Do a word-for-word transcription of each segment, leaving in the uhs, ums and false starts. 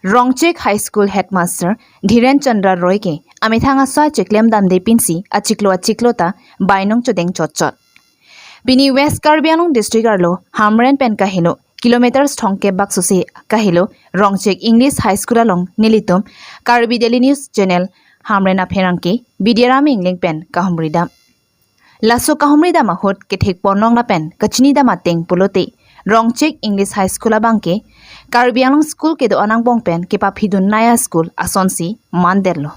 Rongchek High School Headmaster Dhiren Chandra Roy ke amethang asai cheklem damde pinsi achiklo achiklo ta bainong chodeng chotchot. Pini West Karbi Anglong District arlo Hamren pen kahelo kilometers thongkep bak susi kahelo Rongchek English High School along nelitum Karbi Daily News Channel Hamren apherangke Bidyaram Engleng pen kahumri dam. Laso kahumri dam ahut kethek ponlong lapen kachini dam ateng pulote Rongchek English High School abangke Karbi Anglong school kedo-an angbong pen kepaphidun naya school asonsi mandetlo.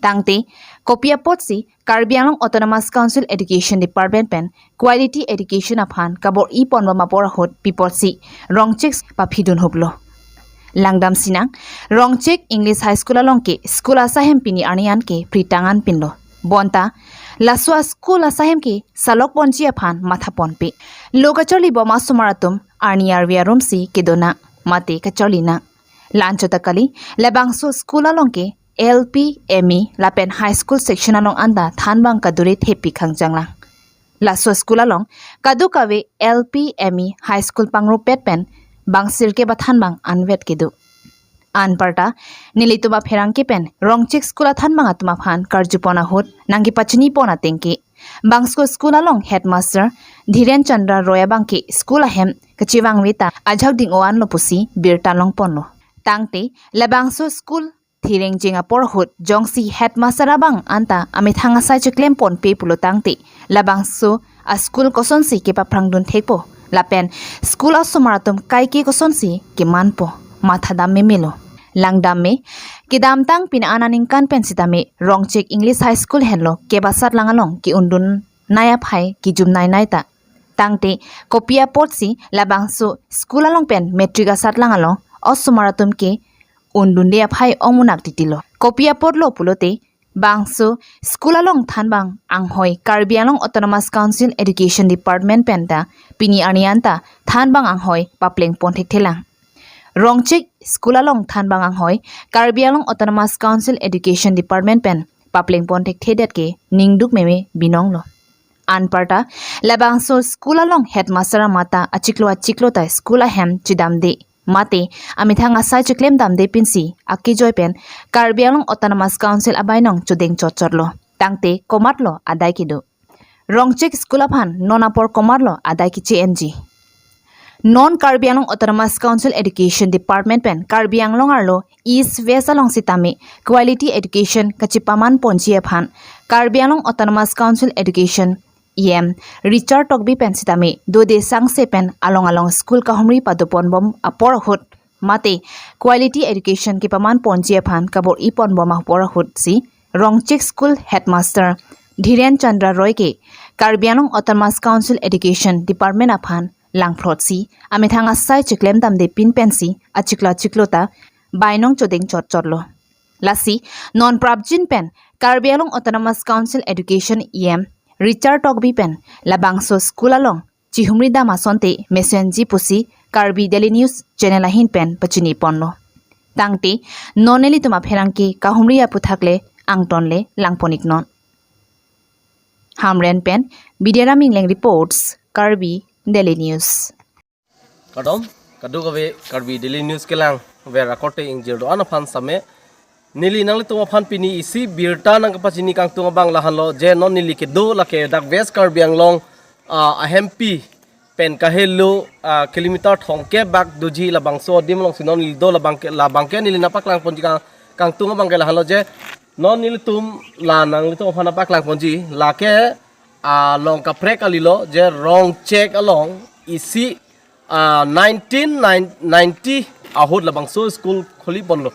Tangte kopi apotsi Karbi Anglong Autonomous Council Education Department pen quality education aphan kabor-i ponbom apor ahut pi apotsi Rongchek paphidun huplo. Langdam sinang, Rongchek English High School along ke school asahem pini arni an ke pritang an pinlo. Bonta laso a school asahem ke salok ponji aphan matha ponpe. Lo kacharli bom asomar atum arni arve arumsi kedonang mate kacharlinang. Lanchot ta kali, labangso school along ke L P, M E lapen high school section along anta thanbang kadure thepi khang janglang. Laso school along kadokave L P, M E, high school pangrupet pen bang sirkep athanbang anvet kedo. Anparta nelitum apherangke pen Rongchek school athanbang atum aphan karjupon ahut nangkepachini pon ateng ke bangso school along headmaster Dhiren Chandra Roy abangke school ahem kachevangve ta ajak ding-o anlo pusi birta longponlo. Tangte labangso school thirengjeng apor ahut jongsi headmaster abang anta amethang asai cheklem ponpe pulo tangte labangso a school kosonsi kepaphrangdun thekpo lapen school asomar atum kaike kosonsi kemanpo matha dam memelo. Langdam me, kedamtang pini an aningkan pen sitame Rongchek English High School henlo kep asatlang along ke-undun nai aphai kejum nainai ta. Tangte kopi apotsi labangso school along pen matric asatlang along osomar atum ke-undunde aphai ongmunak titilo. Kopi apotlo pulote bangso school along thanbang anghoi Karbi Anglong Autonomous Council Education Department pen ta pini arni anta thanbang anghoi papleng pon thekthelang. Rongchek school along thanbang anghoi Karbi Anglong Autonomous Council Education Department pen papleng pon thekthedet ke ningduk meme binonglo. Anparta labangso school along headmaster amat ta achiklo achiklo ta school ahem chedamde mate amethang asai cheklem damde pinsi akejoi pen Karbi Anglong Autonomous Council abainong chodeng chotchotlo. Tangte komatlo adai kedo? Rongchek school aphan non apor komatlo adai keche-enji? Non Karbi Anglong Autonomous Council Education Department pen Karbi Anglong arlo East West along sitame quality education kachepaman ponji aphan Karbi Anglong Autonomous Council Education E M Richard Tokbi pen sitame dode sangse pen along along school kahumri padoponbom apor ahut mate quality education kepaman ponji aphan kabor-i ponbom apor ahutsi Rongchek school headmaster Dhiren Chandra Roy ke Karbi Anglong Autonomous Council Education Department aphan langphlotsi amethang asai cheklem damde pin pensi achiklo achiklo ta bainong chodeng chotchotlo. Lasi non prapjin pen Karbi Anglong Autonomous Council Education E M Richard Tokbi pen labangso school along chihumri dam asonte mesenji pusi Karbi Daily News Channel ahin pen pachini ponlo. Tangte non nelitum apherangke kahumri aputhak le angton le langpon iknon. Hamren pen Bidyaram Engleng reports, Karbi Daily News. Kardom, kadokave Karbi Daily News kelang ver akorte ingjir do-an aphan sitame neli nanglitum aphan pini isi birta nangkepachini kangtung abang lahenlo je non neli kedo lake dak West Karbi Anglong, ah, ahempi pen kahelo, ah, kilometer thongkep bak doji labangso adim alongsi non neli do labangke, labangke neli nangpaklang ponji kang, kangtung abangke lahenlo je non nelitum la nanglitum aphan nangpaklang ponji lake, ah, along kaprek kalilo je Rongchek along isi, ah, nineteen ninety ahut labangso school khuli ponlo.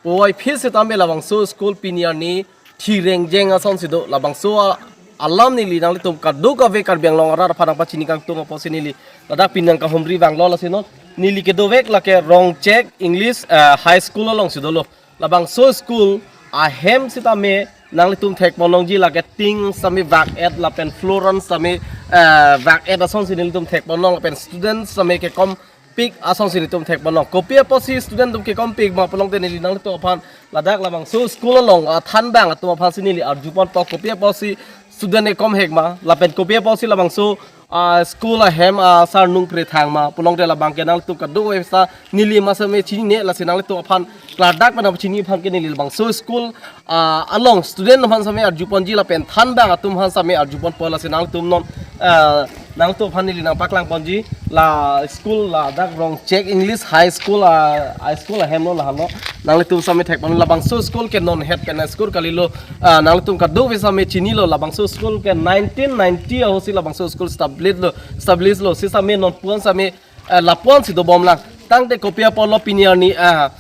Puvoiphit sitame labangso school pini arni thirengjeng asonsi do. Labangso a-, alam neli nanglitum kadokave Karbi Anglong arat aphan nangpachini kangtung apotsi neli ladak pini nangkahumri vanglo. Lasi non neli kedovek lake Rongchek English, eh, High School alongsi dolo. Labangso school ahem sitame nanglitum thek ponlongji lake tin sitame vak-et lapen floor an sitame, eh, vak-et asonsi nelitum thek ponlong lapen student sitame kekompik asonsi nelitum thek ponlong. Kopi apotsi student atum kekompik ma pulote neli nanglitum aphan ladak labangso school along athanbang atum aphansi neli arju ponpo kopi apotsi student ekom hek ma, lapen kopi apotsi labangso, ah, school ahem, ah, asarnung prethang ma, pulote labang ke nangtum kadokave sita neli ma same chinine, lasi nanglitum aphan klardak pen pachini aphan ke neli labangso school, ah, along student aphan same arjuponji lapen thanbang atum aphan same arjuponpo, lasi nangtum non, ah, nangtum aphan neli nangpaklang ponji la school ladak Rongchek English High School, ah, high school ahem lo lahelo. Nanglitum same thekpon labangso school ke non het pen school kalilo, ah, nanglitum kadokave same chinilo labangso school ke nineteen ninety ahutsi labangso school establish lo, establish lo, si same non puan same, ah, lapuansi dobomlang. Tangte kopi apotlo pini arni, ah,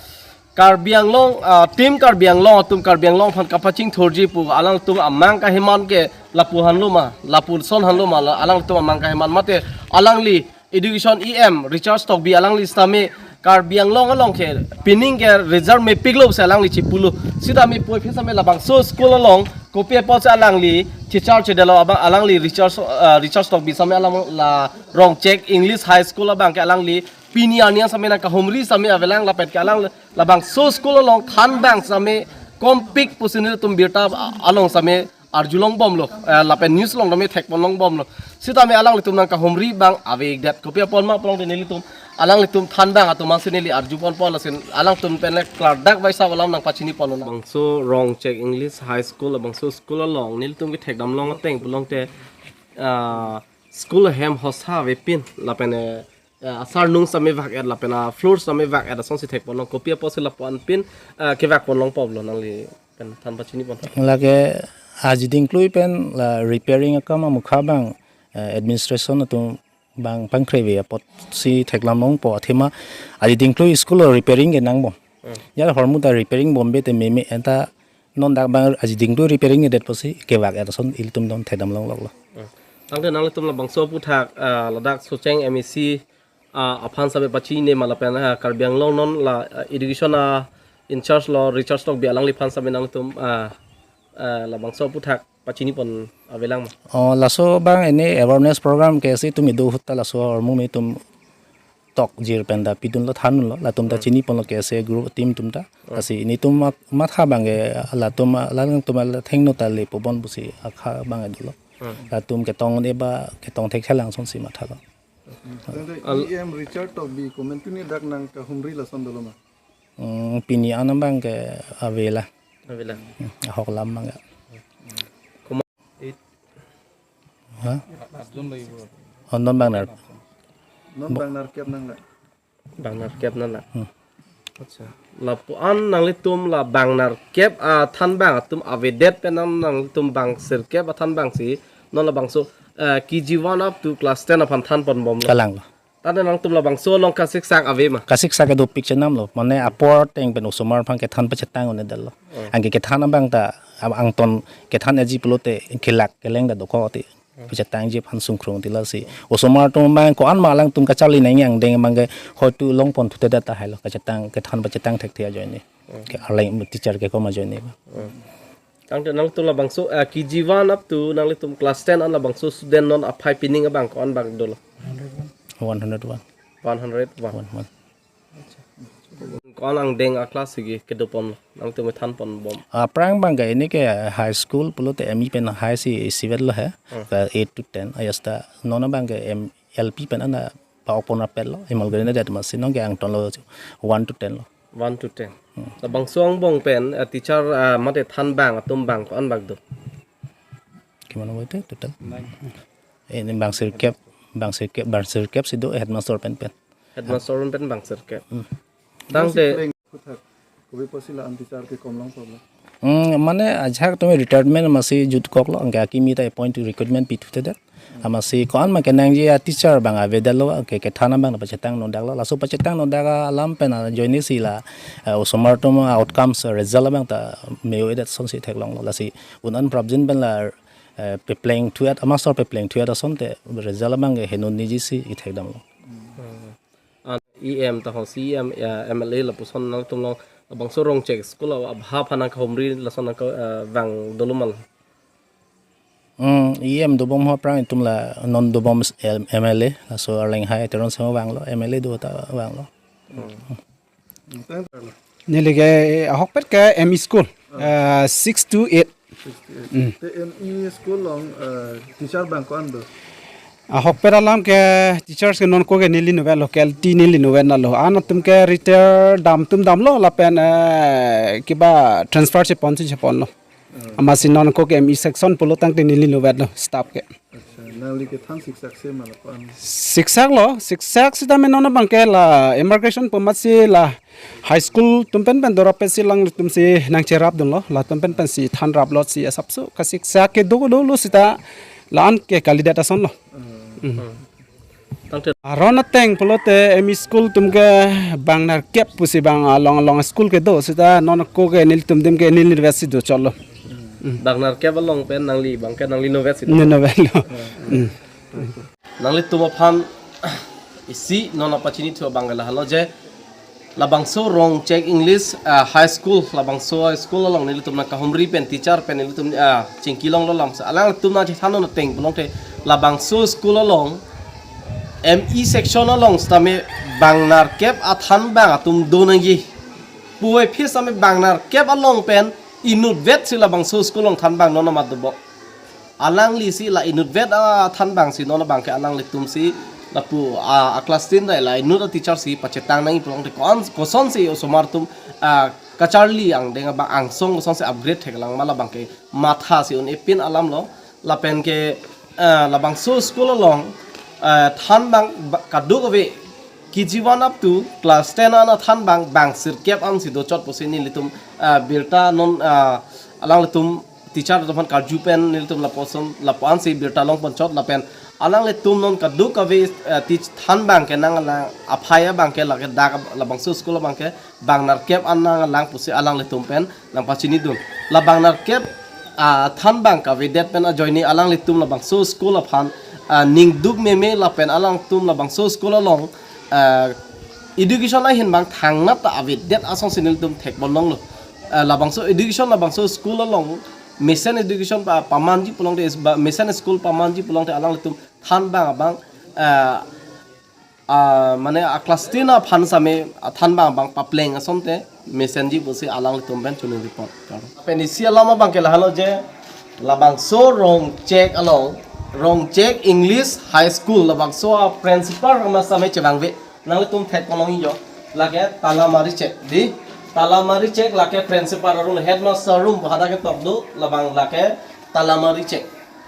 Karbi Anglong, ah, Team Karbi Anglong atum Karbi Anglong aphan kapachingthurji pu alangtum amang kaheman ke lapu hanlo ma, lapuson hanlo ma, la alangtum amang kaheman mate alangli education E M Richard Tokbi alangli sitame Karbi Anglong along ke pining ke result mepiklo pusi alangli chipulo. Sitame puvoiphit same labangso school along kopi apotsi alangli teacher chedetlo abang alangli Richard, ah, Richard Tokbi same alang la Rongchek English High School abang ke alangli pini arni same nangkahumri same avelang lapen ke alang labangso school along thanbang same kompik pusi nelitum birta along same arjulongbomlo, eh, lapen news along tame thekponlongbomlo. Sitame alanglitum nangkahumri abang avedet kopi apot ma pulote nelitum alanglitum thanbang atum aphansi neli arjuponpo, lasi alangtum pen le klardak vaisa alam nangpachiniponlo. Labangso Rongchek English High School labangso school along nelitum kethekdamlong ateng pulote, ah, school ahem hosa avepin lapen, eh, eh, asarnung same vak-et lapen afloor same vak-et asonsi thekponlong, kopi apotsi lapu anpin, eh, kevakponlongpo pulo, nangli pen than pachinipontha. Lake aji dingklui pen la repairing akam amukha abang, eh, administration atum abang pangkre ave apotsi thekdamlongpo athema aji dingklui school repairing kenangbom. Hmm. Ya hormu ta repairing bombe te meme anta non dak abang aji dingklui repairing kedet apotsi kevak-et ason ilitum non thekdamlongloklo. Hmm. Tangte nanglitum labangso aphuthak, ah, ladak Socheng M A C, ah, aphan same pachini ma lapen, ah, Karbi Anglong non la, ah, education, ah, in charge lo Richard Tokbi alangliphan same nangtum, ah, ah, labangso aphuthak pachinipon avelang ma? Oh, laso abang ini awareness program ke si itum ido ahut ta laso hormu me itum tokjir pen ta pidunlo thandunlo, latum ta Hmm. chiniponlo ke se group team atum ta. Hmm. Lasi nelitum mat-, matha abang ke latum, alangtum athengno ta lepobom pusi akha abang dolo. Hmm. Latum ketong ne ba ketong thekthelang asonsi mathalo. Tangte Al- E M Richard Tokbi komantu ni dak nangkahumri lason dolo ma? Hmm, pini an abang ke avela. Avela. Hmm, ahok alam abang ke. Koma- Ha? Oh, non bang nar-, Non bang narkep nangla. Bang narkep nangla. Hmm. Acha. Lapu an nanglitum la bang narkep athanbang atum avedet pen nang nanglitum bang sirkep athanbangsi non labangso, eh, K G one up to class ten aphan thanponbomlo. Kalanglo. Tangte nangtum labangso along kasiksang ave ma? Kasiksang ke dopik chenamlo. Mane apor ateng pen osomar aphan kethan pachetang un-edetlo. Hmm. Anke kethan abang ta, ab-, angton kethan eji pulote kelak keleng ta dokok ti. Hmm. Pachetangji aphan sungkrung ti lasi. Osomar atum abang ko-an ma alangtum kacharli nangji angdeng abang ke hoitu longpon thutedet tahai lo. Kachetang, kethan pachetang thekthe ajoine. Hmm. Ke arleng teacher kekom ajoine. Hmm. Tangte nangtum labangso, eh, K G one up to nanglitum class ten an labangso student non aphai pining abang ko-an abang dolo? One hundred one. One hundred one. One one. Ko-an angdeng a-class si kedopom lo, nangtum thanponbom? Aphrang abang ke ini ke high school pulote M E pen high si isivet lo he. Hmm. Ke eight to ten. Ayas ta non abang ke M L P pen ana pa-okpon rapet lo, imol gari na dat masi non ke angton lo one to ten lo. One to ten. Hmm. Labangso angbong pen, eh, teacher, ah, mate thanbang atum abang ko-an abang do? Kimano boite total? Nine. Ini bang sirkep, bang sirkep, bang sirkep si do headmaster pen pen. Headmaster pen bang sirkep. Hmm. Tangte Kopi apotsi pleng aphuthak, kopi apotsi la-an teacher kekomlongpo lo? Hmm, mane ajahak atum retirement masi jutkoklo, anke akimi ta appoint recruitment pithutedet. Amatsi ko-an ma kenangji a-teacher abang avedetlo, ke kethan abang pachetang nodaklo. Laso pachetang nodak alam pen ajoine si la, eh, osomar atum outcomes, result abang ta me-o-edet asonsi theklonglo. Lasi un-an prapjin pen la, eh, pepleng thuet, amaster pepleng thuet asonte result abang ke heno niji si ithekdamlo. Hmm. An E M ta ho C E M, eh, M L A lapuson nangtum along labangso Rongchek school abha aphan nangkahumri lason nangka, eh, vang dolo ma? Hmm, E M dobom ho aphrang itum la non dobom s-, M L A, laso arleng hai Teron Sema vanglo, M L A do ta vanglo. Hmm. Neli ke ahokpet ke M E school, eh, six to eight. Te M E school along, eh, teacher abang ko-an do? Ahokpet alam ke teachers ke non ko ke neli inutvet lo, ke L T neli inutvet na lo. An atum ke retire dam atum damlo lapen, eh, kiba transfer chepon si chepon lo. Amatsi non ko ke M E section pulo tangte neli inutvet lo staff ke. Accha, nangli ke than siksak se ma lapu-an? Siksak lo, siksak sitame non abang ke la immigration pu amatsi la high school atum pen pen dorap pensi alanglitum si nangcherapdunlo, latum pen pensi thanraplo si asapso kasiksak kedo dolo sita la-an ke kalidet ason lo. Tangte aron ateng pulote M E school atum ke bang nerkep pusi bang along along school kedo sita non ko ke nelitum adim ke neli inutvet si dochotlo. Bang nerkep along pen nangli abang ke nangli inutvet si do. Inutvet lo. Nanglitum aphan isi non apachinithu abang ke lahenlo je labangso Rongchek English, ah, High School, labangso high school along nelitum nangkahumri pen teacher pen nelitum, ah, chingki longlo lamsi alanglitum nangchethan non ateng pulote labangso school along M E section along sitame bang nerkep athanbang atum do nangji pu aphi sitame bang nerkep along pen inutvet si labangso school along thanbang non amat dobo. Alangli si la inutvet athanbang si non abang ke alanglitum si lapu a, a class ten dai la inut a teacher si pachetang nangji pulote ko-an kosonsi osomar atum, ah, kacharli angdeng abang angsong kosonsi upgrade theklang ma labang ke matha si un-e pin alam lo. Lapen ke, ah, labangso school along, ah, thanbang ba-, kadokave K G one up to class ten an athanbang bang sirkep ansi dochot pusi nelitum, ah, birta non, ah, alanglitum teacher atum aphan karju pen nelitum lapuson lapu-ansi birta longponchot lapen alanglitum non kadokave, eh, teach thanbang ke nanglang aphai abang ke lake dak labangso school abang ke bang nerkep an nanglang pusi alanglitum pen nangpachinidun. Labang nerkep, ah, thanbang kavedet pen ajoine alanglitum labangso school aphan, ah, ningduk meme lapen alangtum labangso school along, ah, education ahin bang thangnat ta avedet asonsi nelitum thekbon longlo. Ah, labangso education labangso school along mesen education pa pamanji pulote is ba mesen school pamanji pulote alanglitum thanbang abang, ah, ah, mane a class ten aphan sitame athanbang abang papleng asonte mesenji pusi alanglitum pen chuning report. Pen isi alam abang ke lahenlo je labangso Rongchek along, Rongchek English High School labangso a principal rama sitame chevangve. Nanglitum thekpon longji jo. Lake Talamari Chek di. Talamari Chek lake principal room, headmaster room pu hadak ketok do, labang lake Talamari Chek.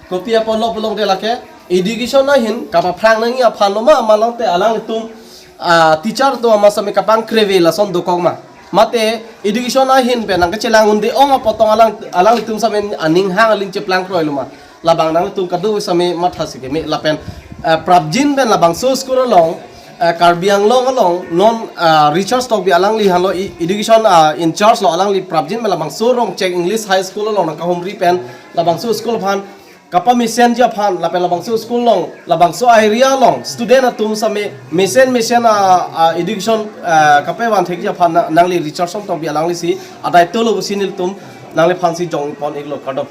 Kopi apotlo pulote lake education ahin kapaphrang nangji aphan lo ma, ma lote alanglitum, ah, teacher atum amat sitame kapangkreve lason dokok ma. Mate education ahin pen nangkechelang un-e ong apot tong alang, alanglitum sitame aning hang aling cheplang kroilo ma. Labang nangtum kadokave sitame matha si keme lapen, eh, prapjin pen labangso school along, eh, Karbi Anglong along non, eh, Richard Tokbi alangli henlo e-, education, ah, in charge lo, alangli prapjin pen labangso Rongchek English High School along nangkahumri pen labangso school aphan kapamesenji aphan lapen labangso school along labangso area along student atum sitame mesen mesen, ah, ah, education, ah, kapevan thekji aphan na-, nangli Richardson Tokbi alangli si adai tolo pusi nelitum nangliphan si jongpon iklo, kardom.